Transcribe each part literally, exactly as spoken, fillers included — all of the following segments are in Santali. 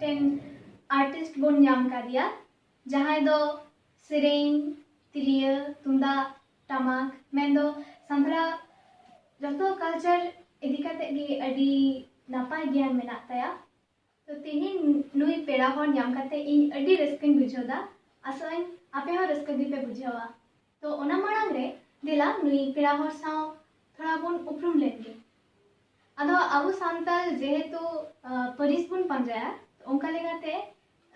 ᱢᱤᱫᱴᱮᱱ ᱟᱨᱴᱤᱥᱴ ᱵᱚᱱ ᱧᱟᱢ ᱠᱟᱫᱮᱭᱟ, ᱡᱟᱦᱟᱸᱭ ᱫᱚ ᱥᱮᱨᱮᱧ, ᱛᱤᱨᱭᱳ, ᱛᱩᱢᱫᱟᱜ, ᱴᱟᱢᱟᱠ, ᱢᱮᱱᱫᱚ ᱥᱟᱱᱛᱟᱲᱟᱜ ᱡᱚᱛᱚ ᱠᱟᱞᱪᱟᱨ ᱤᱫᱤ ᱠᱟᱛᱮ ᱜᱮ ᱟᱹᱰᱤ ᱱᱟᱯᱟᱭ ᱜᱮᱭᱟᱱ ᱢᱮᱱᱟᱜ ᱛᱟᱭᱟ᱾ ᱛᱚ ᱛᱮᱦᱮᱧ ᱱᱩᱭ ᱯᱮᱲᱟ ᱦᱚᱲ ᱧᱟᱢ ᱠᱟᱛᱮ ᱤᱧ ᱟᱹᱰᱤ ᱨᱟᱹᱥᱠᱟᱹᱧ ᱵᱩᱡᱷᱟᱹᱣ ᱫᱟ᱾ ᱟᱥᱚᱜ ᱟᱹᱧ ᱟᱯᱮ ᱦᱚᱸ ᱨᱟᱹᱥᱠᱟᱹ ᱜᱮᱯᱮ ᱵᱩᱡᱷᱟᱹᱣᱟ᱾ ᱛᱚ ᱚᱱᱟ ᱢᱟᱲᱟᱝ ᱨᱮ ᱫᱮᱞᱟ ᱱᱩᱭ ᱯᱮᱲᱟ ᱦᱚᱲ ᱥᱟᱶ ᱛᱷᱚᱲᱟ ᱵᱚᱱ ᱩᱯᱨᱩᱢ ᱞᱮᱱ ᱜᱮ᱾ ᱟᱫᱚ ᱟᱵᱚ ᱥᱟᱱᱛᱟᱲ ᱡᱮᱦᱮᱛᱩ, ᱟᱸ, ᱯᱟᱹᱨᱤᱥ ᱵᱚᱱ ᱯᱟᱸᱡᱟᱭᱟ, ᱛᱚ ᱚᱱᱠᱟ ᱞᱮᱠᱟᱛᱮ,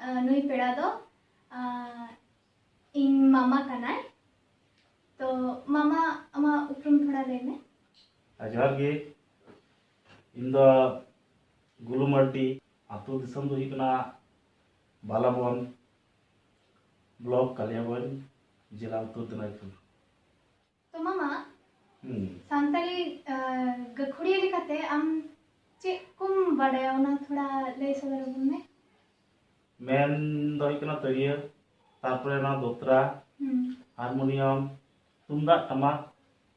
ᱟᱸ, ᱱᱩᱭ ᱯᱮᱲᱟ ᱫᱚ, ᱟᱸ, ᱤᱧ ᱢᱟᱢᱟ ᱠᱟᱱᱟᱭ᱾ ᱛᱚ ᱢᱟᱢᱟ, ᱟᱢᱟᱜ ᱩᱯᱨᱩᱢ ᱛᱷᱚᱲᱟ ᱞᱟᱹᱭ ᱢᱮ᱾ ᱟᱨ ᱡᱚᱦᱟᱨ ᱜᱮ, ᱤᱧ ᱫᱚ ᱜᱩᱞᱩ ᱢᱟᱨᱰᱤ, ᱟᱹᱛᱩ ᱫᱤᱥᱚᱢ ᱫᱚ ᱦᱩᱭᱩᱜ ᱠᱟᱱᱟ ᱵᱟᱞᱟᱵᱚᱱ, ᱵᱞᱚᱠ ᱠᱟᱞᱤᱭᱟᱜᱚᱸᱡᱽ, ᱡᱮᱞᱟ ᱩᱛᱛᱚᱨ ᱫᱤᱱᱟᱡᱽᱯᱩᱨ᱾ ᱛᱚ ᱢᱟᱢᱟ, ᱦᱩᱸ᱾ ᱥᱟᱱᱛᱟᱲᱤ, ᱟᱸ, ᱜᱟᱹᱠᱷᱩᱲᱤᱭᱟᱹ ᱞᱮᱠᱟᱛᱮ ᱟᱢ ᱪᱮᱫ ᱠᱚᱢ ᱵᱟᱰᱟᱭᱟ, ᱚᱱᱟ ᱛᱷᱚᱲᱟ ᱞᱟᱹᱭ ᱥᱚᱫᱚᱨ ᱟᱵᱚᱱ ᱢᱮ᱾ ᱢᱮᱱ ᱫᱚ ᱦᱩᱭᱩᱜ ᱠᱟᱱᱟ ᱛᱤᱨᱭᱳ, ᱛᱟᱨᱯᱚᱨᱮ ᱚᱱᱟ ᱫᱚᱛᱨᱟ, ᱦᱩᱸ᱾ ᱦᱟᱨᱢᱳᱱᱤᱭᱟᱢ, ᱛᱩᱢᱫᱟᱜ ᱴᱟᱢᱟᱠ,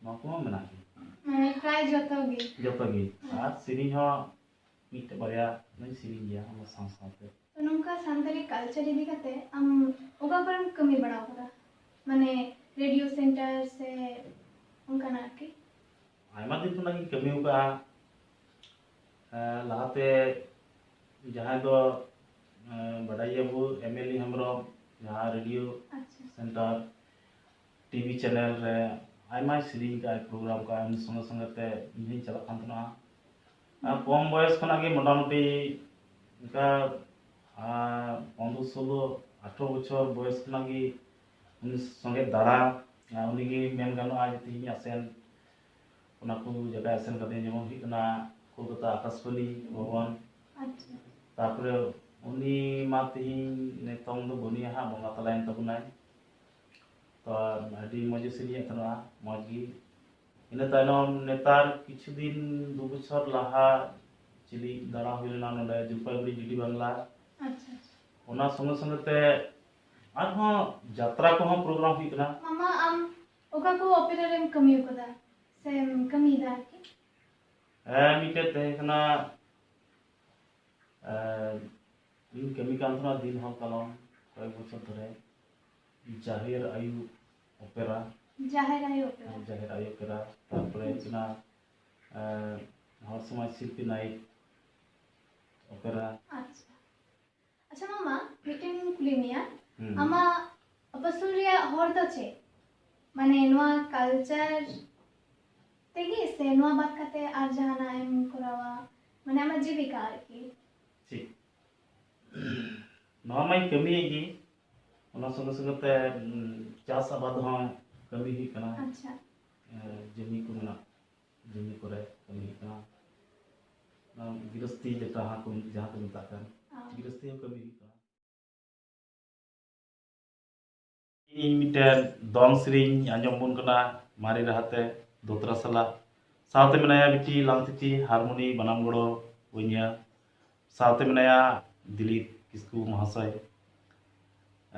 ᱱᱚᱣᱟ ᱠᱚᱢᱟ ᱢᱮᱱᱟᱜ ᱜᱮ᱾ ᱢᱟᱱᱮ ᱯᱨᱟᱭ ᱡᱚᱛᱚ ᱜᱮ᱾ ᱡᱚᱛᱚ ᱜᱮ᱾ ᱦᱩᱸ᱾ ᱟᱨ ᱥᱮᱨᱮᱧ ᱦᱚᱸ ᱢᱤᱫᱴᱮᱡ ᱵᱟᱨᱭᱟ ᱫᱚᱧ ᱥᱮᱨᱮᱧ ᱜᱮᱭᱟ ᱚᱱᱟ ᱥᱟᱶ ᱥᱟᱶᱛᱮ᱾ ᱛᱚ ᱱᱚᱝᱠᱟ ᱥᱟᱱᱛᱟᱲᱤ ᱠᱟᱞᱪᱟᱨ ᱤᱫᱤ ᱠᱟᱛᱮ ᱟᱢ ᱚᱠᱟ ᱠᱚᱨᱮᱢ ᱠᱟᱹᱢᱤ ᱵᱟᱲᱟ ᱟᱠᱟᱫᱟ? ᱢᱟᱱᱮ ᱨᱮᱰᱤᱭᱳ ᱥᱮᱱᱴᱟᱨ ᱥᱮ ᱚᱱᱠᱟᱱᱟᱜ ᱟᱨᱠᱤ? ᱟᱭᱢᱟ ᱫᱤᱱ ᱠᱷᱚᱱᱟᱜ ᱜᱤᱧ ᱠᱟᱹᱢᱤ ᱟᱠᱟᱫᱼᱟ᱾ ᱮᱸ, ᱞᱟᱦᱟᱛᱮ ᱡᱟᱦᱟᱸᱭ ᱫᱚ, ᱮᱸ, ᱵᱟᱰᱟᱭ ᱜᱮᱭᱟᱵᱚ ᱮᱢ ᱮᱞ ᱮ ᱦᱮᱢᱵᱨᱚᱢ, ᱡᱟᱦᱟᱸ ᱨᱮᱰᱤᱭᱳ ᱟᱪᱪᱷᱟ᱾ ᱥᱮᱱᱴᱟᱨ, ᱴᱤ ᱵᱷᱤ ᱪᱮᱱᱮᱞ ᱨᱮ ᱟᱭᱢᱟᱭ ᱥᱮᱨᱮᱧ ᱟᱠᱟᱫᱼᱟ, ᱯᱨᱳᱜᱨᱟᱢ ᱠᱟᱜᱼᱟ, ᱩᱱᱤ ᱥᱚᱸᱜᱮ ᱥᱚᱸᱜᱮ ᱛᱮ ᱤᱧ ᱦᱚᱸᱧ ᱪᱟᱞᱟᱜ ᱠᱟᱱ ᱛᱟᱦᱮᱱᱟ᱾ ᱟᱨ ᱠᱚᱢ ᱵᱚᱭᱚᱥ ᱠᱷᱚᱱᱟᱜ ᱜᱮ ᱢᱚᱴᱟᱢᱩᱴᱤ ᱚᱱᱠᱟ, ᱟᱨ ᱯᱚᱱᱨᱚ, ᱥᱳᱞᱳ, ᱟᱴᱷᱨᱚ ᱵᱚᱪᱷᱚᱨ ᱵᱚᱭᱚᱥ ᱠᱷᱚᱱᱟᱜ ᱜᱮ ᱩᱱᱤ ᱥᱚᱸᱜᱮ ᱫᱟᱬᱟ, ᱟᱨ ᱩᱱᱤ ᱜᱮ ᱢᱮᱱ ᱜᱟᱱᱚᱜᱼᱟ ᱡᱮ ᱛᱮᱦᱮᱧ ᱟᱥᱮᱱ, ᱚᱱᱟ ᱠᱚ ᱡᱟᱭᱜᱟ ᱟᱥᱮᱱ ᱠᱟᱛᱮ, ᱡᱮᱢᱚᱱ ᱦᱩᱭᱩᱜ ᱠᱟᱱᱟ ᱠᱳᱞᱠᱟᱛᱟ ᱟᱠᱟᱥᱵᱟᱱᱤ ᱵᱷᱚᱵᱚᱱ, ᱟᱪᱪᱷᱟ᱾ ᱛᱟᱨᱯᱚᱨᱮ ᱩᱱᱤ ᱢᱟ ᱛᱮᱦᱮᱧ ᱱᱤᱛᱚᱝ ᱫᱚ ᱵᱟᱹᱱᱩᱭᱟ ᱦᱟᱸᱜ, ᱵᱚᱸᱜᱟ ᱛᱟᱞᱟᱭᱮᱱ ᱛᱟᱵᱚᱱᱟᱭ᱾ ᱛᱚ ᱟᱹᱰᱤ ᱢᱚᱡᱽ ᱮ ᱥᱮᱨᱮᱧᱮᱫ ᱛᱟᱦᱮᱱᱟ, ᱢᱚᱡᱽ ᱜᱮ᱾ ᱤᱱᱟᱹ ᱛᱟᱭᱱᱚᱢ ᱱᱮᱛᱟᱨ ᱠᱤᱪᱷᱩ ᱫᱤᱱ, ᱫᱩ ᱵᱚᱪᱷᱚᱨ ᱞᱟᱦᱟ ᱪᱤᱞᱤ ᱫᱟᱬᱟ ᱦᱩᱭ ᱞᱮᱱᱟ ᱱᱚᱰᱮ ᱡᱚᱞᱯᱟᱭᱜᱩᱲᱤ ᱡᱤᱰᱤ ᱵᱟᱝᱞᱟ᱾ ᱟᱪᱪᱷᱟ, ᱟᱪᱪᱷᱟ᱾ ᱚᱱᱟ ᱥᱚᱸᱜᱮ ᱥᱚᱸᱜᱮ ᱛᱮ ᱟᱨᱦᱚᱸ ᱡᱟᱛᱨᱟ ᱠᱚᱦᱚᱸ ᱯᱨᱳᱜᱨᱟᱢ ᱦᱩᱭᱩᱜ ᱠᱟᱱᱟ᱾ ᱢᱟᱢᱟ, ᱟᱢ ᱚᱠᱟ ᱠᱚ ᱚᱯᱮᱨᱟ ᱨᱮᱢ ᱠᱟᱹᱢᱤ ᱟᱠᱟᱫᱟ ᱥᱮᱢ ᱠᱟᱹᱢᱤᱭᱮᱫᱟ ᱟᱨᱠᱤ? ᱦᱮᱸ, ᱢᱤᱫᱴᱮᱡ ᱛᱟᱦᱮᱸ ᱠᱟᱱᱟ, ᱮᱸ, ᱤᱧ ᱠᱟᱹᱢᱤ ᱠᱟᱱ ᱛᱟᱦᱮᱱᱟ ᱫᱤᱱ ᱦᱚᱸ ᱠᱟᱞᱚᱢ ᱠᱚᱭᱮᱠ ᱵᱚᱪᱷᱚᱨ ᱫᱷᱚᱨᱮ ᱡᱟᱦᱮᱨ ᱟᱭᱳ ᱚᱯᱮᱨᱟ᱾ ᱡᱟᱦᱮᱨ ᱟᱭᱳ ᱚᱯᱮᱨᱟ᱾ ᱦᱮᱸ, ᱡᱟᱦᱮᱨ ᱟᱭᱳ ᱚᱯᱮᱨᱟ, ᱛᱟᱨᱯᱚᱨᱮ ᱦᱩᱭᱩᱜ ᱠᱟᱱᱟ, ᱮᱸ, ᱦᱚᱲ ᱥᱚᱢᱟᱡᱽ ᱥᱤᱞᱯᱤ ᱱᱟᱭᱤᱴ ᱚᱯᱮᱨᱟ᱾ ᱟᱪᱪᱷᱟ᱾ ᱟᱪᱪᱷᱟ ᱢᱟᱢᱟ, ᱢᱤᱫᱴᱮᱱ ᱠᱩᱞᱤ ᱢᱮᱭᱟ, ᱦᱩᱸ᱾ ᱟᱢᱟᱜ ᱟᱯᱟᱥᱩᱞ ᱨᱮᱭᱟᱜ ᱦᱚᱨ ᱫᱚ ᱪᱮᱫ? ᱢᱟᱱᱮ ᱱᱚᱣᱟ ᱠᱟᱞᱪᱟᱨ ᱛᱮᱜᱮ ᱥᱮ ᱱᱚᱣᱟ ᱵᱟᱫ ᱠᱟᱛᱮ ᱟᱨ ᱡᱟᱦᱟᱱᱟᱜ ᱮᱢ ᱠᱚᱨᱟᱣᱟ? ᱢᱟᱱᱮ ᱟᱢᱟᱜ ᱡᱤᱵᱤᱠᱟ ᱟᱨᱠᱤ᱾ ᱴᱷᱤᱠ᱾ ᱱᱚᱣᱟ ᱢᱟᱧ ᱠᱟᱹᱢᱤᱭᱮᱫ ᱜᱮ, ᱚᱱᱟ ᱥᱚᱸᱜᱮ ᱥᱚᱸᱜᱮ ᱛᱮ, ᱩᱸ, ᱪᱟᱥ ᱟᱵᱟᱫ ᱦᱚᱸ ᱠᱟᱹᱢᱤ ᱦᱩᱭᱩᱜ ᱠᱟᱱᱟ᱾ ᱟᱪᱪᱷᱟ᱾ ᱮᱸ, ᱡᱚᱢᱤ ᱠᱚ ᱢᱮᱱᱟᱜ, ᱡᱚᱢᱤ ᱠᱚᱨᱮ ᱠᱟᱹᱢᱤ ᱦᱩᱭᱩᱜ ᱠᱟᱱᱟ᱾ ᱚᱱᱟ ᱜᱤᱨᱚᱥᱛᱤ ᱡᱮᱴᱟ ᱦᱟᱸᱜ ᱠᱚ, ᱡᱟᱦᱟᱸ ᱠᱚ ᱢᱮᱛᱟᱜ ᱠᱟᱱ, ᱦᱚᱸ᱾ ᱜᱤᱨᱚᱥᱛᱤ ᱦᱚᱸ ᱠᱟᱹᱢᱤ ᱦᱩᱭᱩᱜ ᱠᱟᱱᱟ᱾ ᱤᱧ ᱢᱤᱫᱴᱮᱱ ᱫᱚᱝ ᱥᱮᱨᱮᱧ ᱟᱸᱡᱚᱢ ᱵᱚᱱ ᱠᱟᱱᱟ, ᱢᱟᱨᱮ ᱨᱟᱦᱟᱛᱮ ᱫᱳᱛᱨᱟ ᱥᱟᱞᱟᱜ᱾ ᱥᱟᱶᱛᱮ ᱢᱮᱱᱟᱭᱟ ᱵᱤᱴᱤ ᱞᱟᱝᱛᱤᱛᱤ, ᱦᱟᱨᱢᱳᱱᱤ ᱵᱟᱱᱟᱢ ᱜᱚᱲᱚ ᱵᱚᱭᱦᱟ᱾ ᱥᱟᱶᱛᱮ ᱢᱮᱱᱟᱭᱟ ᱫᱤᱞᱤᱯ ᱠᱤᱥᱠᱩ ᱢᱚᱦᱟᱥᱚᱭ᱾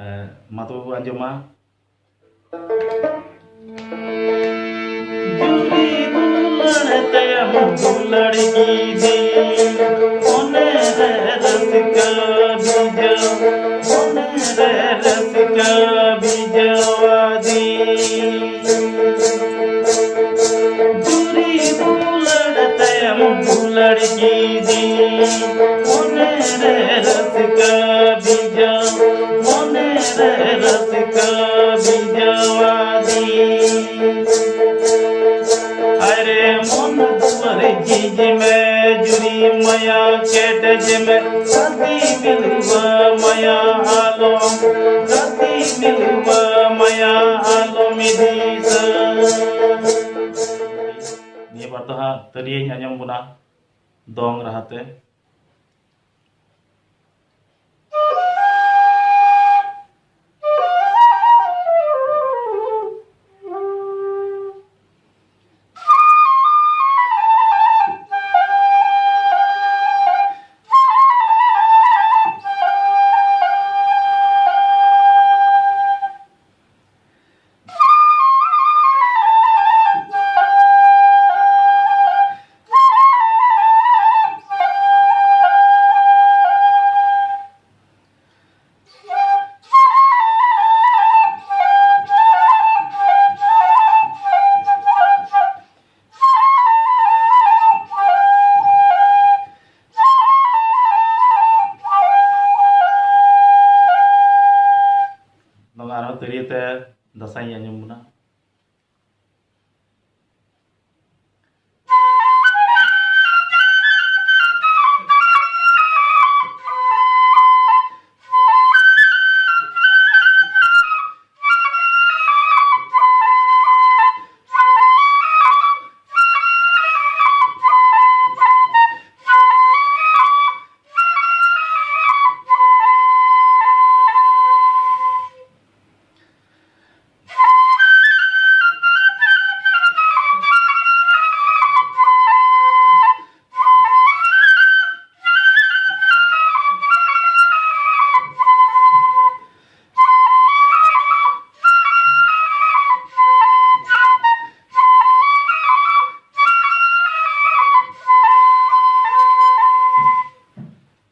ᱮ, ᱢᱟ ᱛᱚᱵᱮ ᱵᱚ ᱟᱸᱡᱚᱢᱟ᱾ ᱡᱩᱨᱤ ᱫᱩᱞᱟᱹᱲ ᱛᱮᱢ ᱫᱩᱞᱟᱹᱲ ᱠᱤᱫᱤᱧ, ᱢᱚᱱᱮ ᱨᱮ ᱨᱟᱹᱥᱠᱟᱹ ᱵᱤᱡᱟᱹᱣ, ᱢᱚᱱᱮ ᱨᱮ ᱨᱟᱹᱥᱠᱟᱹ ᱵᱤᱡᱟᱹᱣ ᱟᱹᱫᱤᱧ᱾ ᱡᱩᱨᱤ ᱫᱩᱞᱟᱹᱲ ᱛᱮᱢ ᱫᱩᱞᱟᱹᱲ ᱠᱤᱫᱤᱧ, ᱢᱚᱱᱮ ᱨᱮ ᱨᱟᱹᱥᱠᱟᱹ ᱵᱤᱡᱟᱹᱣ, ᱢᱚᱱᱮ ᱨᱮ ᱨᱟᱹᱥᱠᱟᱹ ᱵᱤᱡᱟᱹᱣ ᱟᱹᱫᱤᱧ᱾ ᱟᱨᱮ ᱢᱚᱱ ᱫᱩᱣᱟᱹᱨ ᱡᱷᱤᱡ ᱢᱮ, ᱡᱩᱨᱤ ᱢᱟᱭᱟ ᱠᱮᱴᱮᱡ ᱢᱮ, ᱥᱟᱹᱛᱤ ᱢᱤᱞᱣᱟᱹ ᱢᱟᱭᱟ ᱟᱞᱚᱢ, ᱥᱟᱹᱛᱤ ᱢᱤᱞᱣᱟᱹ ᱢᱟᱭᱟ ᱟᱞᱚᱢ ᱤᱫᱤ ᱥᱟᱹᱛ᱾ ᱱᱤᱭᱟᱹ ᱵᱟᱨ ᱫᱚ ᱦᱟᱸᱜ ᱛᱟᱹᱨᱤᱭᱟᱹᱧ ᱟᱸᱡᱚᱢ ᱵᱚᱱᱟ ᱫᱚᱝ ᱨᱟᱦᱟ ᱛᱮ᱾ ᱛᱤᱨᱭᱳ ᱛᱮ ᱫᱟᱸᱥᱟᱭ ᱤᱧ ᱟᱸᱡᱚᱢ ᱵᱚᱱᱟ᱾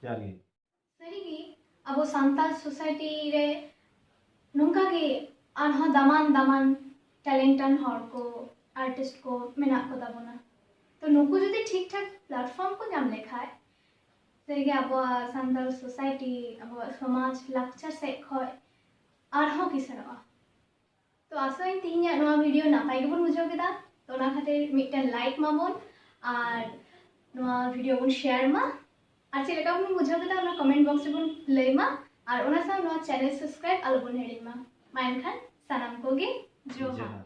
ᱡᱚᱦᱟᱨ ᱜᱮ᱾ ᱥᱟᱹᱨᱤᱜᱮ, ᱟᱵᱚ ᱥᱟᱱᱛᱟᱲ ᱥᱳᱥᱟᱭᱴᱤ ᱨᱮ ᱱᱚᱝᱠᱟ ᱜᱮ ᱟᱨᱦᱚᱸ ᱫᱟᱢᱟᱱ ᱫᱟᱢᱟᱱ ᱴᱮᱞᱮᱱᱴᱟᱱ ᱦᱚᱲ ᱠᱚ, ᱟᱨᱴᱤᱥᱴ ᱠᱚ ᱢᱮᱱᱟᱜ ᱠᱚ ᱛᱟᱵᱚᱱᱟ᱾ ᱛᱚ, ᱱᱩᱠᱩ ᱡᱩᱫᱤ ᱴᱷᱤᱠ ᱴᱷᱟᱠ ᱯᱞᱟᱴᱯᱷᱚᱨᱢ ᱠᱚ ᱧᱟᱢ ᱞᱮᱠᱷᱟᱡ, ᱥᱟᱹᱨᱤᱜᱮ ᱟᱵᱚᱣᱟᱜ ᱥᱟᱱᱛᱟᱲ ᱥᱳᱥᱟᱭᱴᱤ, ᱟᱵᱚᱣᱟᱜ ᱥᱚᱢᱟᱡᱽ ᱞᱟᱠᱪᱟᱨ ᱥᱮᱫ ᱠᱷᱚᱡ ᱟᱨᱦᱚᱸ ᱠᱤᱥᱟᱹᱬᱚᱜᱼᱟ᱾ ᱛᱚ, ᱟᱥᱟᱭᱟᱹᱧ ᱛᱮᱦᱮᱧᱟᱜ ᱱᱚᱣᱟ ᱵᱷᱤᱰᱤᱭᱳ ᱱᱟᱯᱟᱭ ᱜᱮᱵᱚᱱ ᱵᱩᱡᱷᱟᱹᱣ ᱠᱮᱫᱟ᱾ ᱛᱚ, ᱚᱱᱟ ᱠᱷᱟᱹᱛᱤᱨ ᱢᱤᱫᱴᱮᱱ ᱞᱟᱭᱤᱠ ᱢᱟᱵᱚᱱ ᱟᱨ ᱱᱚᱣᱟ ᱵᱷᱤᱰᱤᱭᱳ ᱵᱚᱱ ᱥᱮᱭᱟᱨ ᱢᱟ᱾ ᱟᱨ ᱪᱮᱫ ᱞᱮᱠᱟ ᱵᱚᱱ ᱵᱩᱡᱷᱟᱹᱣ ᱠᱮᱫᱟ, ᱚᱱᱟ ᱠᱚᱢᱮᱱᱴ ᱵᱚᱠᱥ ᱨᱮᱵᱚᱱ ᱞᱟᱹᱭ ᱢᱟ᱾ ᱟᱨ ᱚᱱᱟ ᱥᱟᱶ ᱱᱚᱣᱟ ᱪᱮᱱᱮᱞ ᱥᱟᱵᱥᱠᱨᱟᱭᱤᱵ ᱟᱞᱚᱵᱚᱱ ᱦᱤᱲᱤᱧ ᱢᱟ᱾ ᱢᱟ ᱮᱱᱠᱷᱟᱱ ᱥᱟᱱᱟᱢ ᱠᱚᱜᱮ ᱡᱚᱦᱟᱨ᱾ ᱡᱚᱦᱟᱨ᱾